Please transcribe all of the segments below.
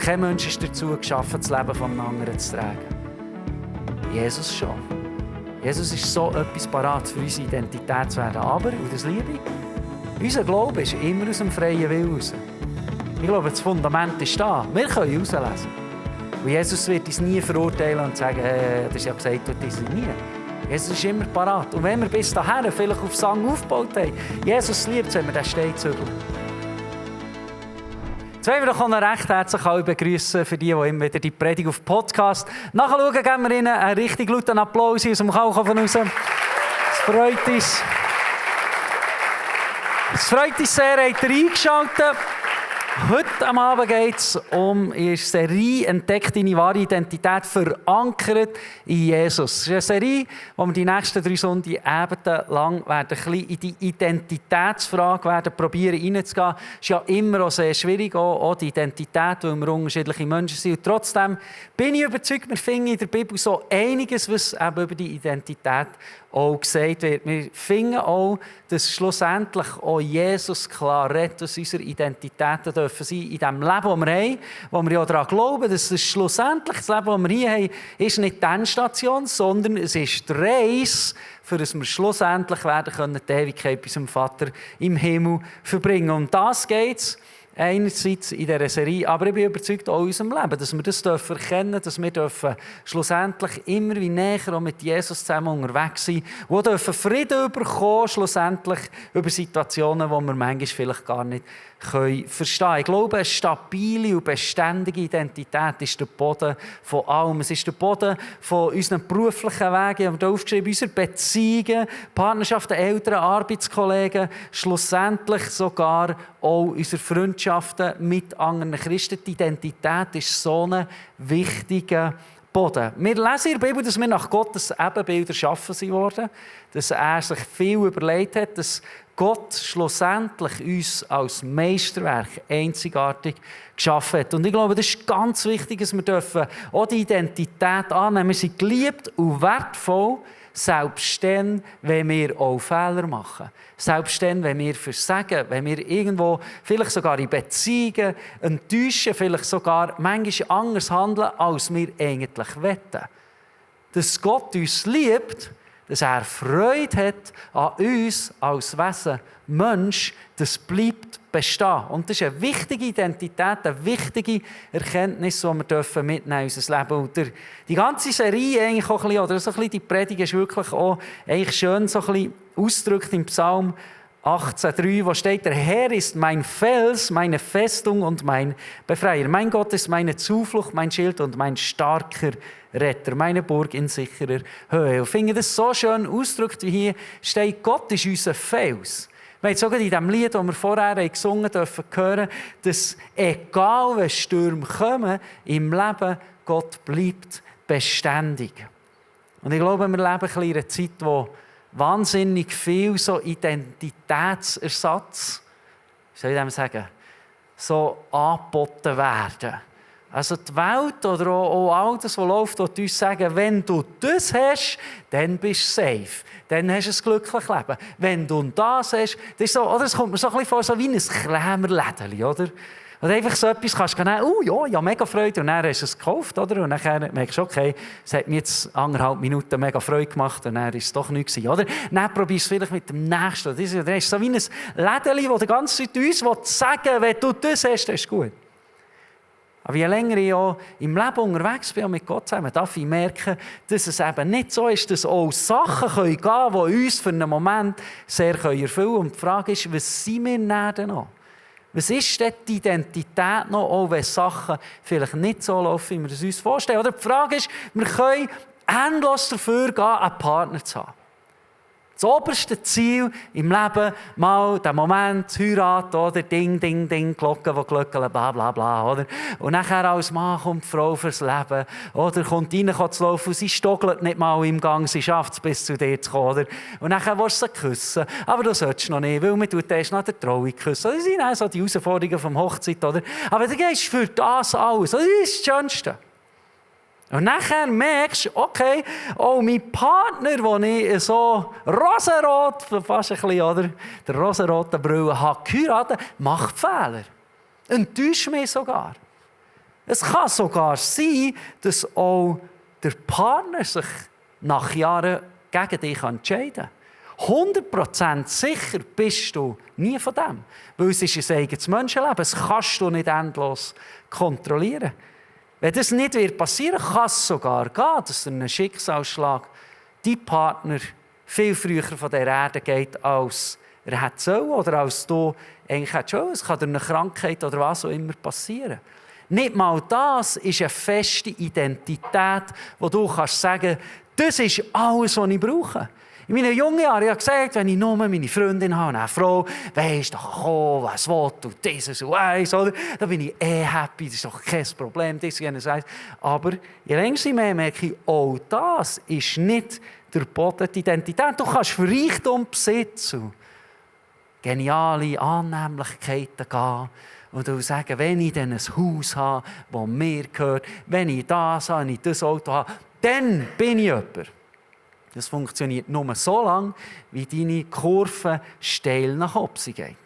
Kein Mensch ist dazu geschaffen, das Leben von einem anderen zu tragen. Jesus schon. Jesus ist so etwas parat, für unsere Identität zu werden. Aber, und das liebe ich, unser Glaube ist immer aus dem freien Willen raus. Ich glaube, das Fundament ist da. Wir können herauslesen. Und Jesus wird uns nie verurteilen und sagen, das ist ja gesagt, du das nie. Jesus ist immer parat. Und wenn wir bis dahin vielleicht auf Sang aufgebaut haben, Jesus liebt es, wenn wir den Stein zügeln. Jetzt wollen wir doch noch recht herzlich alle begrüßen für die immer wieder die Predigt auf Podcast nachschauen. Geben wir ihnen einen richtig lauten Applaus aus dem Kaufen raus. Es freut uns. Es freut uns sehr, habt ihr eingeschaltet. Heute am Abend geht es um die Serie «Entdeck deine wahre Identität», verankert in Jesus. Es ist eine Serie, wo wir die nächsten 3 Stunden lang ein bisschen in die Identitätsfrage probieren reinzugehen. Das ist ja immer auch sehr schwierig, auch die Identität, weil wir unterschiedliche Menschen sind. Und trotzdem bin ich überzeugt, wir finden in der Bibel so einiges, was eben über die Identität auch gesagt wird. Wir finden auch, dass schlussendlich auch Jesus klar redet, dass unsere Identitäten dürfen sein in dem Leben, das wir haben, wo wir ja daran glauben, dass das schlussendlich das Leben, das wir hier haben, ist nicht die Endstation, sondern es ist die Reise, für das wir schlussendlich werden können, die Ewigkeit bei unserem Vater im Himmel verbringen. Und das geht es einerseits in dieser Serie, aber ich bin überzeugt auch in unserem Leben, dass wir das erkennen dürfen, dass wir schlussendlich immer wie näher auch mit Jesus zusammen unterwegs sein und dürfen Frieden bekommen, schlussendlich über Situationen, die wir manchmal vielleicht gar nicht verstehen können. Ich glaube, eine stabile und beständige Identität ist der Boden von allem. Es ist der Boden von unseren beruflichen Wegen, wir haben hier aufgeschrieben, unsere Beziehungen, Partnerschaften, Eltern, Arbeitskollegen, schlussendlich sogar auch unsere Freundschaften mit anderen Christen. Die Identität ist so ein wichtiger Boden. Wir lesen in der Bibel, dass wir nach Gottes Ebenbild erschaffen wurden, dass er sich viel überlegt hat, dass Gott schlussendlich uns als Meisterwerk einzigartig geschaffen hat. Und ich glaube, das ist ganz wichtig, dass wir dürfen auch die Identität annehmen. Wir sind geliebt und wertvoll, selbst dann, wenn wir auch Fehler machen. Selbst dann, wenn wir versagen, wenn wir irgendwo vielleicht sogar in Beziehungen enttäuschen, vielleicht sogar manchmal anders handeln, als wir eigentlich wollen. Dass Gott uns liebt, dass er Freude hat an uns als Wesen, Mensch, das bleibt bestehen. Und das ist eine wichtige Identität, eine wichtige Erkenntnis, die wir mitnehmen in unser Leben. Und die ganze Serie eigentlich auch ein bisschen, oder so ein bisschen die Predigt ist wirklich auch eigentlich schön so ein bisschen ausgedrückt im Psalm 18,3, wo steht, der Herr ist mein Fels, meine Festung und mein Befreier. Mein Gott ist meine Zuflucht, mein Schild und mein starker Retter, meine Burg in sicherer Höhe. Und ich finde das so schön ausgedrückt, wie hier steht, Gott ist unser Fels. Wir haben sogar in diesem Lied, das wir vorher gesungen dürfen, hören, dass egal welche Stürme kommen im Leben, Gott bleibt beständig. Und ich glaube, wir leben ein bisschen in einer Zeit, wo wahnsinnig viel so Identitätsersatz, wie soll ich dem sagen, so angeboten werden. Also die Welt oder auch all das, was läuft, wird uns sagen, wenn du das hast, dann bist du safe. Dann hast du ein glückliches Leben. Wenn du das hast, das ist so, oder es kommt mir so ein bisschen vor, so wie ein Krämerlädeli, oder? Und einfach so etwas kannst du nehmen, ja, mega Freude, und dann hast du es gekauft, oder? Und dann merkst du, okay, es hat mir jetzt 1,5 Minuten mega Freude gemacht, und dann ist es doch nichts gewesen, oder? Dann probierst du es vielleicht mit dem Nächsten. Das ist so wie ein Lädeli, das die ganze Zeit uns sagen will, wenn du das hast, dann ist es gut. Aber je länger ich auch im Leben unterwegs bin und mit Gott zusammen, darf ich merken, dass es eben nicht so ist, dass auch Sachen gehen können, die uns für einen Moment sehr erfüllen können. Und die Frage ist, was sind wir denn noch? Was ist denn die Identität noch, auch wenn Sachen vielleicht nicht so laufen, wie wir es uns vorstellen? Oder die Frage ist, wir können endlos dafür gehen, einen Partner zu haben. Das oberste Ziel im Leben, mal den Moment, heiraten, oder Ding, Ding, Ding, Glocken, die glöckeln, bla, bla, bla, oder? Und nachher als Mann kommt die Frau fürs Leben, oder? Kommt rein, kann zu laufen, sie stockelt nicht mal im Gang, sie schafft es, bis zu dir zu kommen, oder? Und nachher willst du sie küssen, aber du sollst noch nicht, weil man tut erst nach der Trauung küssen. Das sind auch so die Herausforderungen vom Hochzeit, oder? Aber du gehst für das alles, das ist das Schönste. Und nachher merkst du, okay, auch mein Partner, den ich so rosarot, fast ein bisschen, oder, der rosarote Brille, hat geheiratet, macht Fehler. Enttäuscht mich sogar. Es kann sogar sein, dass auch der Partner sich nach Jahren gegen dich entscheiden kann. 100% sicher bist du nie von dem. Weil es ist ein eigenes Menschenleben. Das kannst du nicht endlos kontrollieren. Wenn das nicht passieren wird, kann es sogar gehen, dass durch einen Schicksalsschlag dein Partner viel früher von der Erde geht, als er hätte sollen oder als du eigentlich hättest sollen. Es kann durch eine Krankheit oder was auch immer passieren. Nicht mal das ist eine feste Identität, wo du kannst sagen, das ist alles, was ich brauche. In meinen jungen Jahren habe ich gesagt, wenn ich nur meine Freundin habe, eine Frau, weisst doch, komm, was will du, dieses und eins, oder? Dann bin ich happy, das ist doch kein Problem, das und eins. Aber je länger ich mehr merke ich, auch das ist nicht der Boden der Identität. Du kannst für Reichtum besitzen, geniale Annehmlichkeiten gehen und du sagen, wenn ich dann ein Haus habe, das mir gehört, wenn ich das habe, wenn ich das Auto habe, dann bin ich jemand. Das funktioniert nur so lange, wie deine Kurve steil nach oben geht.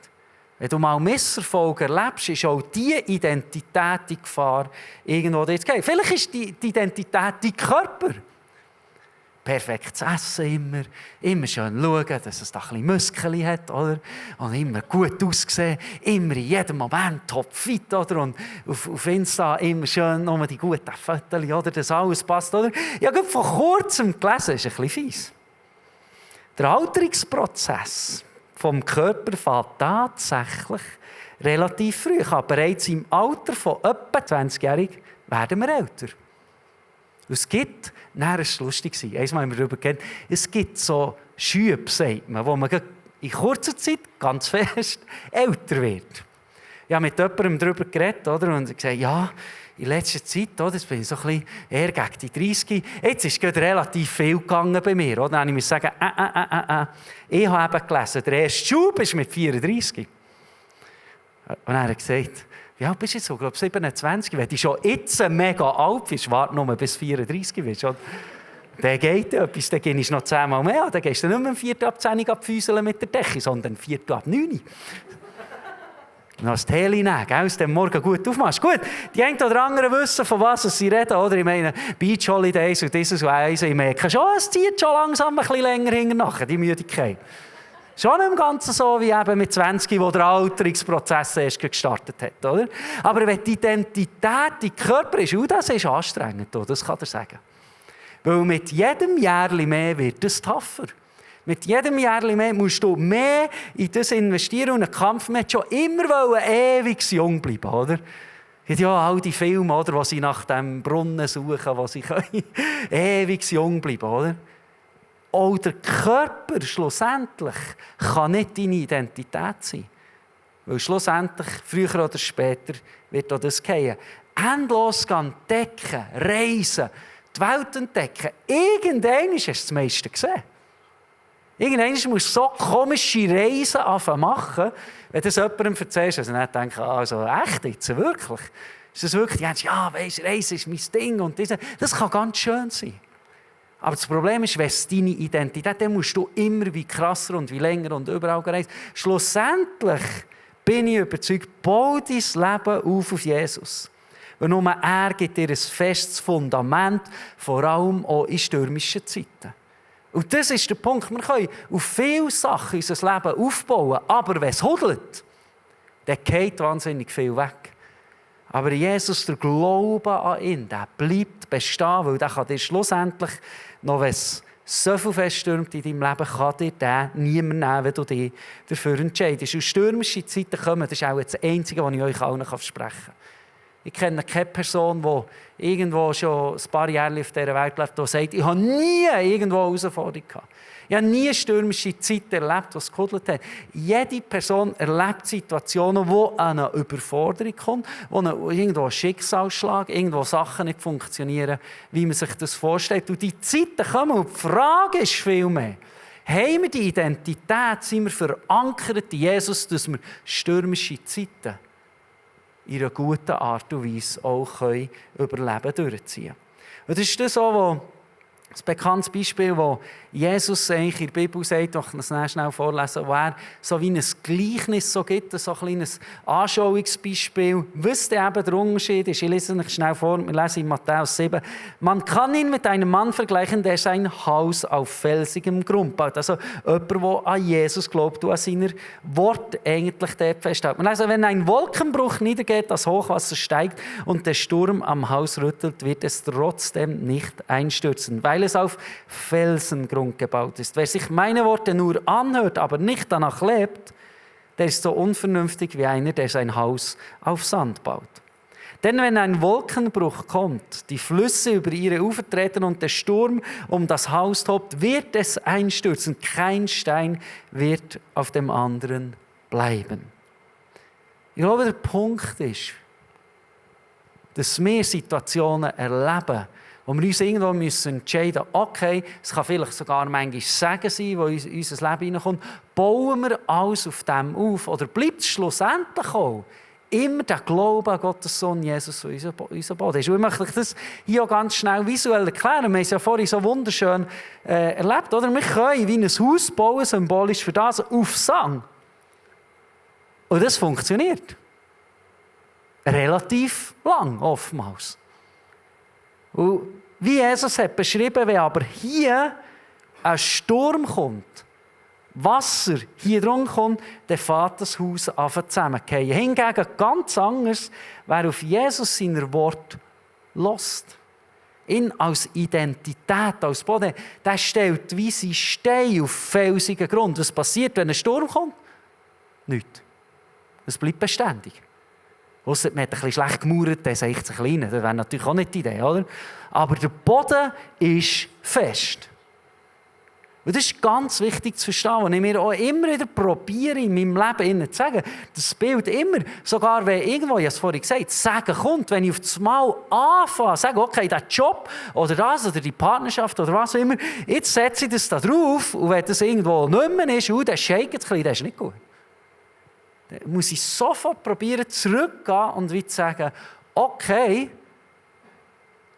Wenn du mal Misserfolge erlebst, ist auch diese Identität die Gefahr, irgendwo dort zu gehen. Vielleicht ist die Identität dein Körper. Perfektes Essen immer schön schauen, dass es da ein bisschen Muskeln hat, oder? Und immer gut aussehen, immer in jedem Moment topfit, oder? Und auf Insta immer schön nur die guten Fotos, oder? Dass alles passt, oder? Ich habe vor kurzem gelesen, ist ein bisschen fies. Der Alterungsprozess vom Körper fängt tatsächlich relativ früh an. Bereits im Alter von etwa 20-Jährigen werden wir älter. Es gibt, das war lustig, einmal haben wir darüber geredet, es gibt so Schübe, sagt man, wo man in kurzer Zeit ganz fest älter wird. Ich habe mit jemandem darüber geredet, oder? Und gesagt, ja, in letzter Zeit, oder, jetzt bin ich so ein bisschen eher gegen die 30. Jetzt ist gerade relativ viel gegangen bei mir. Oder? Dann habe ich sagen, ich habe eben gelesen, der erste Schub ist mit 34. Und dann hat er gesagt, wie alt bist du jetzt so? Ich glaube 27. Wenn du schon jetzt mega alt bist, warte nur bis 34 bist. Dann geht etwas, dann gehst du noch 10-mal mehr. Dann gehst du nicht mehr um 4 ab 10 abfüseln mit der Decke, sondern 4 ab 9. Noch das Teli nehmen, aus dem Morgen gut aufmachst. Gut, die einen oder anderen wissen, von was sie reden. Oder? Ich meine, Beach Holidays und dieses und eins. Ich merke schon, es zieht schon langsam ein bisschen länger hinten nachher, die Müdigkeit. Schon im Ganzen so wie eben mit 20, wo der Alterungsprozess erst gestartet hat. Oder? Aber wenn die Identität, die Körper ist, das ist anstrengend, das kann er sagen. Weil mit jedem Jährchen mehr wird es tougher. Mit jedem Jährchen mehr musst du mehr in das investieren und einen Kampf mit schon immer ewig jung bleiben, oder? Ja, all die Filme, oder, wo sie nach dem Brunnen suchen, wo sie ewig jung bleiben, oder? Auch der Körper schlussendlich kann nicht deine Identität sein. Weil schlussendlich, früher oder später, wird auch das gehen. Endlos entdecken, reisen, die Welt entdecken. Irgendwann hast du das meiste gesehen. Irgendwann musst du so komische Reisen machen, wenn du das jemandem erzählst, also nicht denken, also echt jetzt, wirklich? Ist das wirklich, ja, weisst, Reisen ist mein Ding und das kann ganz schön sein. Aber das Problem ist, wenn es deine Identität, dann musst du immer wie krasser und wie länger und überall reisen. Schlussendlich bin ich überzeugt, bau dein Leben auf Jesus. Weil nur er gibt dir ein festes Fundament, vor allem auch in stürmischen Zeiten. Und das ist der Punkt. Wir können auf viele Sachen unser Leben aufbauen, aber wenn es hudelt, dann geht wahnsinnig viel weg. Aber Jesus, der Glaube an ihn, der bleibt bestehen, weil der kann dir schlussendlich, noch wenn es so viel feststürmt in deinem Leben, kann dir den niemand nehmen, wenn du dich dafür entscheidest. Und stürmische Zeiten kommen, das ist auch das Einzige, was ich euch allen versprechen kann. Ich kenne keine Person, die irgendwo schon ein paar Jahre auf dieser Welt lebt, die sagt, ich habe nie irgendwo eine Herausforderung gehabt. Ich habe nie stürmische Zeiten erlebt, die es gehudelt hat. Jede Person erlebt Situationen, wo eine Überforderung kommt, wo irgendwo ein Schicksalsschlag, irgendwo Sachen nicht funktionieren, wie man sich das vorstellt. Und die Zeiten kommen und die Frage ist vielmehr, haben wir die Identität, sind wir verankert in Jesus, dass wir stürmische Zeiten in einer guten Art und Weise auch überleben durchziehen können. Und das ist das, was Ein bekanntes Beispiel, wo Jesus eigentlich in der Bibel sagt, ich das schnell vorlesen, wo er so wie ein Gleichnis so gibt, so ein kleines Anschauungsbeispiel. Was eben der Unterschied ist, ich lese es schnell vor, wir lesen in Matthäus 7. Man kann ihn mit einem Mann vergleichen, der sein Haus auf felsigem Grund baut. Also jemand, der an Jesus glaubt und an seiner Worte eigentlich dort festhält. Man lesen, wenn ein Wolkenbruch niedergeht, das Hochwasser steigt und der Sturm am Haus rüttelt, wird es trotzdem nicht einstürzen, weil es auf Felsengrund gebaut ist. Wer sich meine Worte nur anhört, aber nicht danach lebt, der ist so unvernünftig wie einer, der sein Haus auf Sand baut. Denn wenn ein Wolkenbruch kommt, die Flüsse über ihre Ufer treten und der Sturm um das Haus tobt, wird es einstürzen. Kein Stein wird auf dem anderen bleiben. Ich glaube, der Punkt ist, dass wir Situationen erleben, wo wir uns irgendwo entscheiden müssen, okay, es kann vielleicht sogar manchmal Segen sein, die in unser Leben hineinkommt. Bauen wir alles auf dem auf? Oder bleibt es schlussendlich auch immer der Glaube an Gottes Sohn Jesus, der unser Boden ist? Und ich möchte euch das hier auch ganz schnell visuell erklären. Wir haben es ja vorhin so wunderschön erlebt. Oder? Wir können wie ein Haus bauen, symbolisch für das, auf Sand. Und das funktioniert. Relativ lang, oftmals. Und wie Jesus hat beschrieben, wenn aber hier ein Sturm kommt, Wasser hier drum kommt, dann fährt das Haus an zusammenzufallen. Hingegen ganz anders, wer auf Jesus seine Worte hört. Ihn als Identität, als Boden, der stellt wie sein Stein auf felsigen Grund. Was passiert, wenn ein Sturm kommt? Nichts. Es bleibt beständig. Ausser man hat ein bisschen schlecht gemauert, dann sehe ich es klein. Das wäre natürlich auch nicht die Idee, oder? Aber der Boden ist fest. Und das ist ganz wichtig zu verstehen, was ich mir auch immer wieder probiere, in meinem Leben zu sagen. Das Bild immer, sogar wenn irgendwo, ich habe es vorhin gesagt, Segen kommt, wenn ich auf das Mal anfange, sage, okay, der Job oder das oder die Partnerschaft oder was auch immer, jetzt setze ich das da drauf und wenn das irgendwo nicht mehr ist, dann shake es ein bisschen, das ist nicht gut. Dann muss ich sofort probieren, zurückzugehen und wie zu sagen, okay,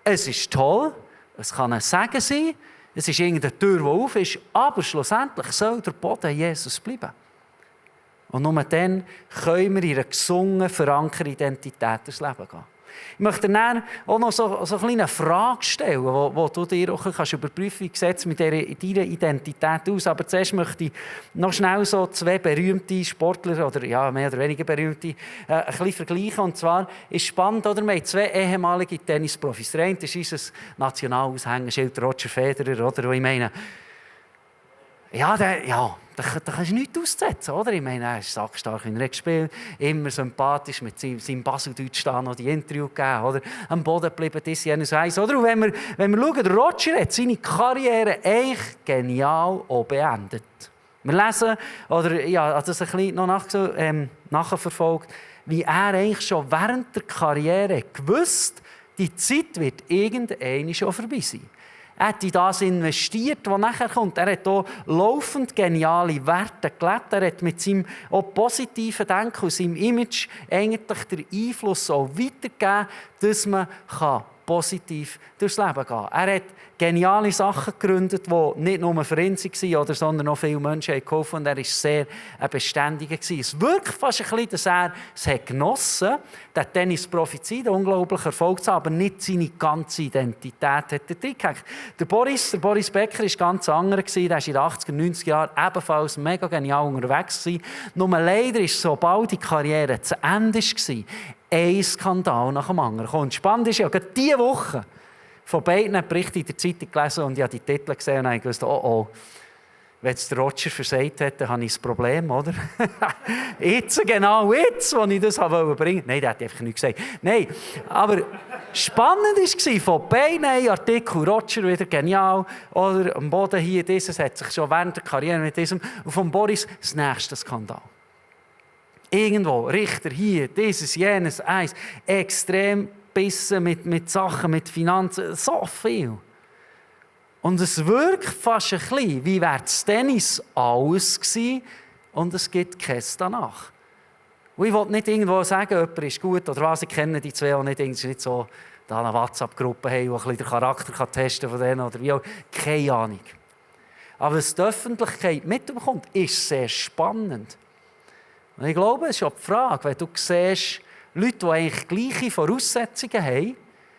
es ist toll, es kann ein Segen sein, es ist irgendeine Tür, die auf ist, aber schlussendlich soll der Boden Jesus bleiben. Und nur dann können wir in einer gesungen, verankerten Identität durchs Leben gehen. Ich möchte dann auch noch so eine kleine Frage stellen, wo du dir auch überprüfen kannst, wie sieht es mit deiner Identität aus. Aber zuerst möchte ich noch schnell so zwei berühmte Sportler, oder ja, mehr oder weniger berühmte, ein bisschen vergleichen. Und zwar ist spannend, oder? Wir haben zwei ehemalige Tennisprofis. Der eine ist unser Nationalaushängeschild Roger Federer, oder? Und ich meine, da kannst du nichts aussetzen, oder? Ich meine, er ist sackstark in er gespielt, immer sympathisch mit seinem Baseldeutsch da noch die Interview gegeben, oder? Am Boden geblieben, das, jenes, eins, oder? Und wenn wir schauen, Roger hat seine Karriere eigentlich genial auch beendet. Wir lesen, oder ich habe das ein bisschen noch nachverfolgt, wie er eigentlich schon während der Karriere gewusst, die Zeit wird irgendwann schon vorbei sein. Er hat in das investiert, was nachher kommt. Er hat auch laufend geniale Werte gelebt. Er hat mit seinem auch positiven Denken und seinem Image eigentlich den Einfluss auch weitergegeben, dass man positiv durchs Leben gehen kann. Er hat geniale Sachen gegründet, die nicht nur für ihn waren, sondern auch viele Menschen geholfen. Und er war sehr beständiger. Es wirkt fast ein bisschen, dass er es genossen hat, den Tennisprofi zu sein, den unglaublichen Erfolg zu haben, aber nicht seine ganze Identität hat reingehängt. Der Boris Becker war ganz anders. Er war in den 80er, 90er Jahren ebenfalls mega genial unterwegs. Nur leider ist, sobald die Karriere zu Ende war, ein Skandal nach dem anderen. Und spannend ist ja, gerade diese Woche von beiden Berichten in der Zeitung gelesen und ich habe die Titel gesehen und habe gewusst, oh, wenn es der Roger versagt hat, dann habe ich ein Problem, oder? Genau jetzt, wo ich das bringen wollte. Nein, der hat einfach nichts gesagt. Nein, aber spannend war, von beiden Artikel, Roger wieder genial, oder am Boden hier, dieses hat sich schon während der Karriere mit diesem, und von Boris das nächste Skandal. Irgendwo, Richter, hier, dieses, jenes, eins, extrem bissen mit Sachen, mit Finanzen, so viel. Und es wirkt fast ein bisschen, wie wäre das Tennis alles gewesen und es gibt keins danach. Und ich will nicht irgendwo sagen, jemand ist gut oder was, ich kenne die zwei auch nicht, es ist nicht so da eine WhatsApp-Gruppe haben, die ein bisschen den Charakter testen von denen oder wie auch. Keine Ahnung. Aber was die Öffentlichkeit mitbekommt, ist sehr spannend. Und ich glaube, es ist auch die Frage, wenn du siehst, Leute, die eigentlich gleiche Voraussetzungen haben,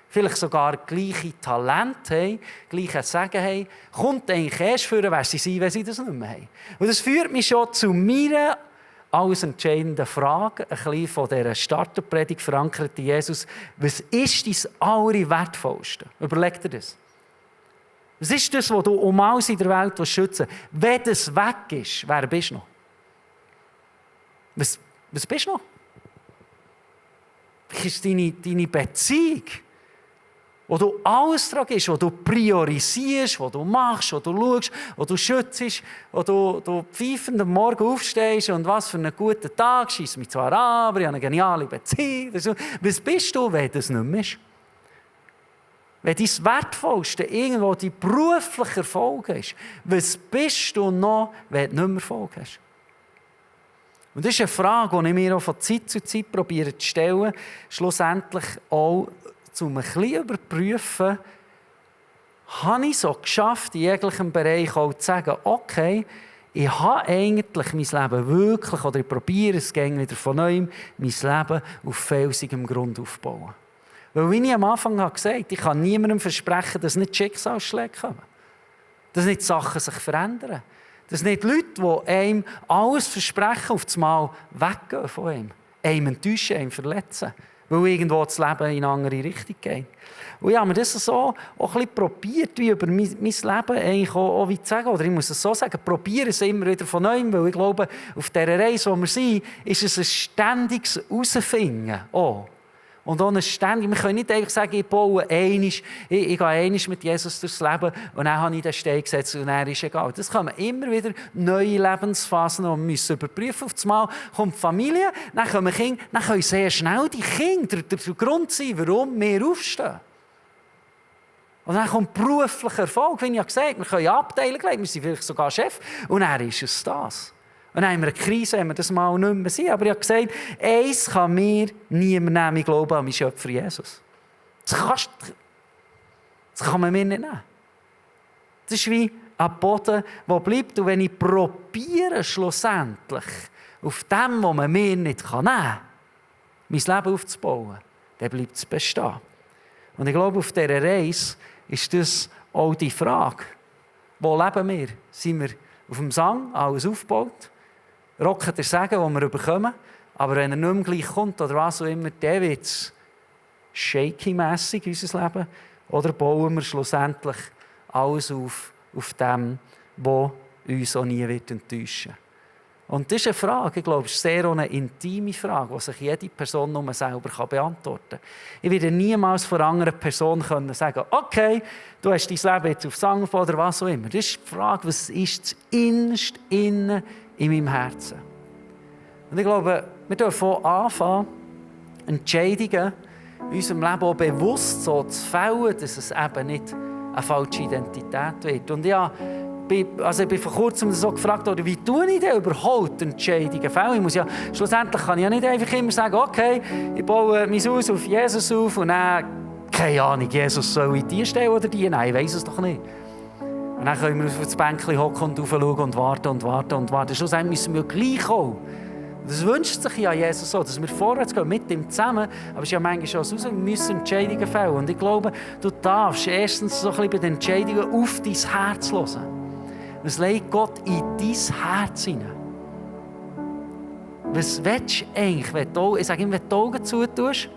vielleicht sogar gleiche Talente haben, gleiche Sagen haben, kommt eigentlich erst für, wer sie sind, wenn sie das nicht mehr haben. Und das führt mich schon zu meiner alles entscheidende Frage, ein bisschen von dieser Starterpredigt verankert in Jesus. Was ist dein Allerwertvollste? Überleg dir das. Was ist das, was du um alles in der Welt schützen willst? Wenn das weg ist, wer bist du noch? Was bist du noch? Was ist deine Beziehung? Wo du alles dran gibst, wo du priorisierst, wo du machst, wo du schaust, wo du schützt, wo du pfeifend am Morgen aufstehst und was für einen guten Tag, schießt mich zwar an, aber ich habe eine geniale Beziehung. Was bist du, wenn das nicht mehr ist? Wenn dein Wertvollste irgendwo dein beruflicher Erfolg ist, was bist du noch, wenn du nicht mehr Erfolg hast? Und das ist eine Frage, die ich mir auch von Zeit zu Zeit probiere zu stellen, schlussendlich auch um ein bisschen zu überprüfen, habe ich es auch geschafft, in jeglichem Bereich auch zu sagen, okay, ich habe eigentlich mein Leben wirklich, oder ich probiere es wieder von neuem, mein Leben auf felsigem Grund aufzubauen. Weil, wie ich am Anfang gesagt habe, ich kann niemandem versprechen, dass nicht Schicksalsschläge kommen. Dass nicht Sachen sich verändern. Dass nicht Leute, die einem alles versprechen, auf einmal weggehen von einem. Einem enttäuschen, einem verletzen. Weil irgendwo das Leben in eine andere Richtung geht. Und ich habe mir das so auch ein bisschen probiert, wie über mein Leben eigentlich auch wie zu sagen. Oder ich muss es so sagen, probiere es immer wieder von neuem, weil ich glaube, auf dieser Reise, wo wir sind, ist es ein ständiges Herausfinden. Und auch ein ständig, wir können nicht einfach sagen, ich baue einmal, ich gehe einmal mit Jesus durchs Leben und dann habe ich den Stein gesetzt und dann ist egal. Das kommen immer wieder neue Lebensphasen, die wir müssen überprüfen. Auf einmal kommt die Familie, dann kommen Kinder, dann können sehr schnell die Kinder der Grund sein, warum wir aufstehen. Und dann kommt beruflicher Erfolg, wie ich ja gesagt habe, wir können Abteilungen leiten, wir sind vielleicht sogar Chef und dann ist es das. Und dann haben wir eine Krise, wenn wir das mal nicht mehr sind. Aber ich habe gesagt, eins kann mir niemand nehmen, ich glaube an meinen Schöpfer Jesus. Das kann man mir nicht nehmen. Das ist wie ein Boden, der bleibt. Und wenn ich probiere, schlussendlich auf dem, was man mir nicht nehmen kann, mein Leben aufzubauen, dann bleibt es bestehen. Und ich glaube, auf dieser Reise ist das auch die Frage. Wo leben wir? Sind wir auf dem Sang, alles aufgebaut? Rocken der Segen, den wir bekommen. Aber wenn er nicht mehr gleich kommt oder was auch immer, dann wird es shaky-mässig, unser Leben. Oder bauen wir schlussendlich alles auf dem, was uns auch nie wird enttäuschen wird. Und das ist eine Frage, ich glaube, es ist sehr eine intime Frage, die sich jede Person nur selber beantworten kann. Ich werde niemals vor einer anderen Person sagen, okay, du hast dein Leben jetzt auf Sang oder was auch immer. Das ist die Frage, was ist das Innerste innen in meinem Herzen? Und ich glaube, wir dürfen anfangen, Entscheidungen in unserem Leben auch bewusst so zu fällen, dass es eben nicht eine falsche Identität wird. Und ja, ich bin vor kurzem so gefragt, oder wie tue ich denn überhaupt Entscheidungen fällen? Schlussendlich kann ich ja nicht einfach immer sagen, okay, ich baue mein Haus auf Jesus auf und dann, keine Ahnung, Jesus soll in die stellen oder die? Nein, ich weiss es doch nicht. Und dann können wir auf das Bänkchen hocken und raufschauen und warten und warten und warten. Schlussendlich müssen wir gleich kommen. Das wünscht sich ja Jesus so, dass wir vorwärts gehen, mit ihm zusammen. Aber es ist ja manchmal schon so, wir müssen Entscheidungen fällen. Und ich glaube, du darfst erstens so ein bisschen bei den Entscheidungen auf dein Herz hören. Was legt Gott in dein Herz hinein? Was willst du eigentlich, wenn du die Augen zutust,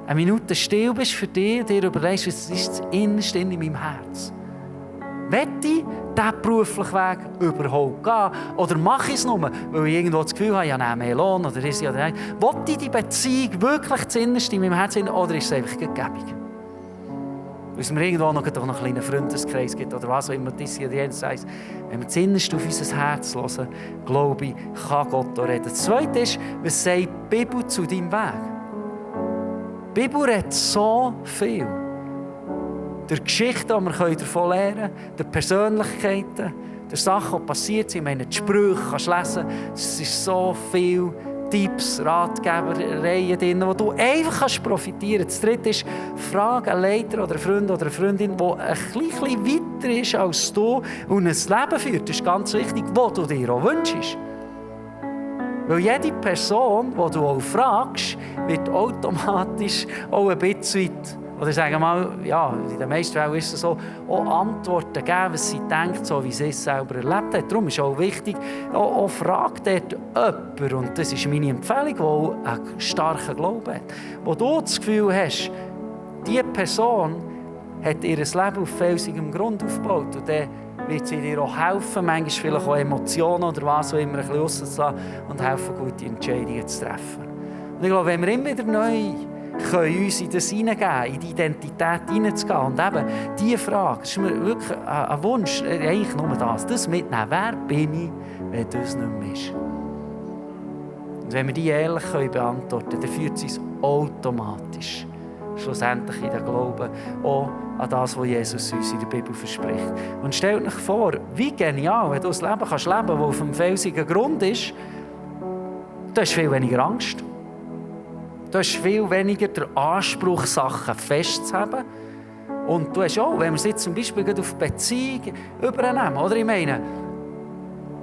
eine Minute still bist für dich und dir überlegst, was ist das Innerste in meinem Herz? Will ich diesen beruflichen Weg überhaupt gehen? Oder mache ich es nur, weil ich irgendwo das Gefühl habe, ich habe mehr Lohn oder ist ja nein? Will ich die Beziehung wirklich das Innerste in meinem Herzen oder ist es einfach gebig? Weil es mir irgendwo noch einen kleinen Freundeskreis gibt oder was auch immer das hier sagt. Wenn wir das Innerste auf unser Herz hören, glaube ich, kann Gott auch reden. Das Zweite ist, was sagt die Bibel zu deinem Weg? Die Bibel redet so viel. Durch Geschichten, die wir davon lernen können, durch Persönlichkeiten, durch Sachen, die passiert sind. Ich meine, die Sprüche kannst du lesen. Es ist so viel Tipps, Ratgebereien drin, wo du einfach profitieren kannst. Das dritte ist, frage einen Leiter oder einen Freund oder eine Freundin, der ein bisschen weiter ist als du und ein Leben führt. Das ist ganz wichtig, das du dir auch wünschst. Weil jede Person, die du auch fragst, wird automatisch auch ein bisschen weit, oder sagen wir mal, ja, in den meisten Fällen ist es so, auch Antworten geben, was sie denkt, so wie sie es selber erlebt hat. Darum ist auch wichtig, auch fragt dort jemand, und das ist meine Empfehlung, die auch einen starken Glauben hat, wo du das Gefühl hast, diese Person hat ihr Leben auf felsigem Grund aufgebaut und dann wird sie dir auch helfen, manchmal vielleicht auch Emotionen oder was auch immer ein bisschen rauszulassen und helfen, gute Entscheidungen zu treffen. Und ich glaube, wenn wir immer wieder neu können uns in das hineingeben, in die Identität hineinzugehen und eben diese Frage, das ist mir wirklich ein Wunsch, eigentlich nur das mitnehmen, wer bin ich, wenn das nicht mehr ist. Und wenn wir die ehrlich beantworten können, dann führt es uns automatisch schlussendlich in den Glauben auch an das, was Jesus uns in der Bibel verspricht. Und stellt euch vor, wie genial, wenn du ein Leben kannst leben, das auf einem felsigen Grund ist, du hast viel weniger Angst. Du hast viel weniger den Anspruch, Sachen festzuhalten. Und du hast auch, wenn wir es jetzt zum Beispiel auf Beziehung übernehmen, oder? Ich meine,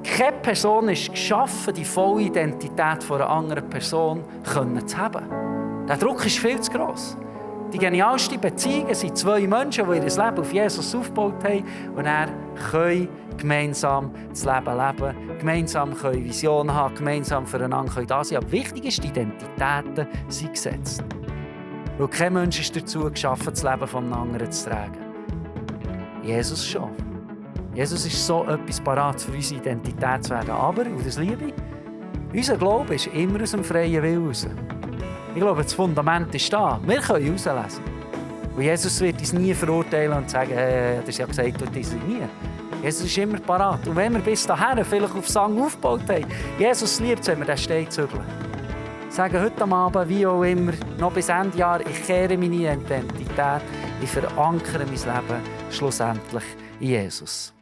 keine Person ist geschaffen, die volle Identität von einer anderen Person zu haben. Der Druck ist viel zu gross. Die genialsten Beziehungen sind zwei Menschen, die ihr Leben auf Jesus aufgebaut haben und er können gemeinsam das Leben leben, gemeinsam können Visionen haben, gemeinsam füreinander da sein. Aber wichtig ist, die Identitäten sind gesetzt. Weil kein Mensch ist dazu geschaffen, das Leben von einem anderen zu tragen. Jesus schon. Jesus ist so etwas parat, für unsere Identität zu werden. Aber, und das liebe ich, unser Glaube ist immer aus dem freien Willen heraus. Ich glaube, das Fundament ist da. Wir können rauslesen. Und Jesus wird uns nie verurteilen und sagen, das ist ja gesagt, du designieren. Jesus ist immer parat. Und wenn wir bis dahin vielleicht auf Sang aufgebaut haben, Jesus liebt es, wenn wir den Stein zügeln. Sagen heute Abend, wie auch immer, noch bis Ende Jahr, ich kehre meine Identität, ich verankere mein Leben schlussendlich in Jesus.